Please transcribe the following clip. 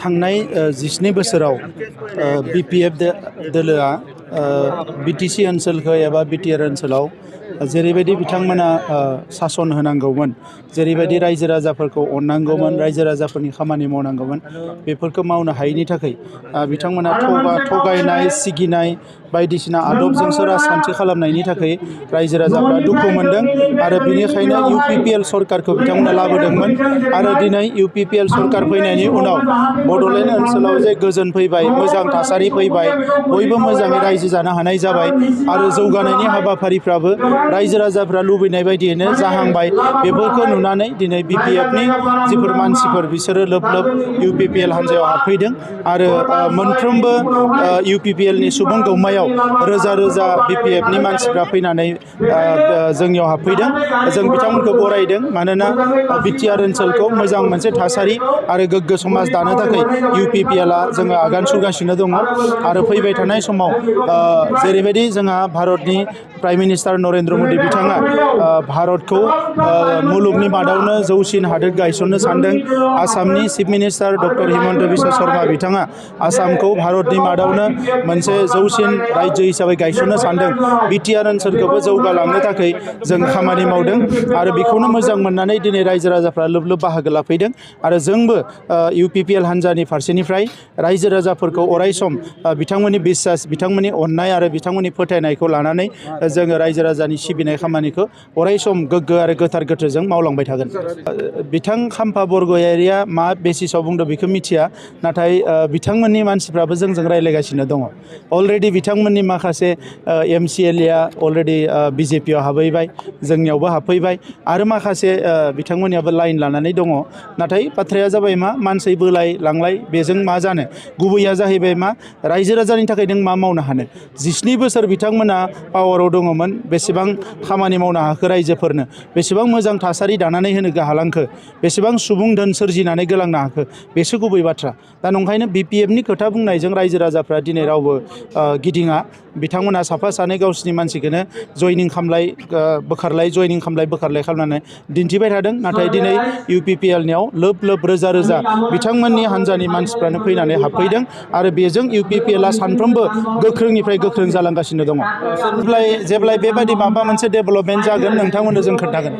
थांनाय 12 बोसोराव BPF दोलोआ BTC ओनसोलखौ एबा BTR ओनसोलाव जेरैबायदि बिथांमोना सासन होनांगौमोन, जेरैबायदि रायजो राजाफोरखौ अननांगौमोन, रायजो राजाफोरनि खामानि मावनांगौमोन, बेफोरखौ मावनो हायैनि थाखाय बिथांमोना थगायनाय, सिगिनाय बायदिसिना आदबजोंसो राजखान्थि खालामनायनि थाखाय रायजो राजाफ्रा दुखु मोनदों आरो बिनिखायनो UPPL सरकारखौ बिथांमोना लाबोदोंमोन आरो दिनै UPPL सरकार फैनायनि उनाव बड'लेण्ड ओनसोलाव जे गोजोन फैबाय, मोजां थासारि फैबाय, बयबो मोजाङै रायजो जानो हानाय जाबाय आरो जौगानायनि हाबाफारिफ्राबो रायजो राजाफ्रा लुबैनाय बायदियैनो जाहांबाय। बेफोरखौ नुनानै दिनै BPFनि जिफोर मानसिफोर बिसोरो लोब लोब UPPL हान्जायाव हाबफैदों आरो मोनफ्रोमबो UPPLनि सुबुं गौमायाव रोजा रोजा BPFनि मानसिफ्रा फैनानै जोंनियाव हाबफैदों। जों बिथांमोनखौ बरायदों, मानोना BTR ओनसोलखौ मोजां मोनसे थासारि आरो गोग्गो समाज दानो थाखाय UPPLआ जोङो आगान सुरगासिनो दङ आरो फैबाय थानाय समाव जेरैबायदि जोंहा भारतनि प्राइम मिनिस्टार नरेन्द्र मदि बिथाङा भारतखौ मुलुगनि मादावनो जौसिन हादोर गायसननो सानदों। आसामनि chief minister doctor Himanta Biswa Sharma बिथाङा आसामखौ भारतनि मादावनो मोनसे जौसिन रायजो हिसाबै गायसननो सानदों। BTR ओनसोलखौबो जौगालांनो थाखाय जों खामानि मावदों आरो बेखौनो मोजां मोननानै दिनै रायजो राजाफ्रा लोब लोब बाहागो लाफैदों आरो जोंबो UPPL हान्जानि फारसेनिफ्राय रायजो राजाफोरखौ अरायसम बिथांमोननि बिसास, बिथांमोननि अननाय आरो बिथांमोननि फोथायनायखौ लानानै जोङो रायजो राजानि सिबिनाय खामानिखौ अरायसम गोग्गो आरो गोथार गोथोजों मावलांबाय थागोन। बिथां खाम्फा बरग'यारिया मा बेसिसाव बुंदों बेखौ मिथिया, नाथाय बिथांमोननि मानसिफ्राबो जोंजों रायज्लायगासिनो दङ। अलरेडि बिथांमोननि माखासे MCLA अलरेडि BJPआव हाबहैबाय, जोंनियावबो हाबफैबाय आरो माखासे बिथांमोननियाबो लाइन लानानै दङ। नाथाय बाथ्राया जाबाय मा, मानसि बोलाय लांलाय बेजों मा जानो, गुबैया जाहैबाय मा, रायजो राजानि थाखाय नों मा मावनो हानो। 17 बोसोर बिथांमोना पावाराव दङमोन, बेसेबां खामानि मावनो हाखो रायजोफोरनो, बेसेबां मोजां थासारि दानानै होनो हालांखो, बेसेबां सुबुं धोन सोरजिनानै गोलांनो हाखो, बेसो गुबै बाथ्रा। दा नंखायनो BPFनि खोथा बुंनायजों रायजो राजाफ्रा दिनै रावबो गिदिङा। बिथांमोना साफा सानै गावसिनि मानसिखौनो जयनिं खालामलाय बोखारलाय, जयनिं खालामलाय बोखारलाय खालामनानै दिन्थिबाय थादों। नाथाय दिनै UPPLनियाव लोब लोब रोजा रोजा बिथांमोननि हान्जानि मानसिफ्रानो फैनानै हाबफैदों आरो बेजों UPPLआ सानफ्रोमबो गोख्रोंनिफ्राय गोख्रों जालांगासिनो दङ। जेब्लाय बेबायदि माबा मोनसे डेभेलपमेन्ट जागोन, नोंथांमोननो जों खोन्थागोन।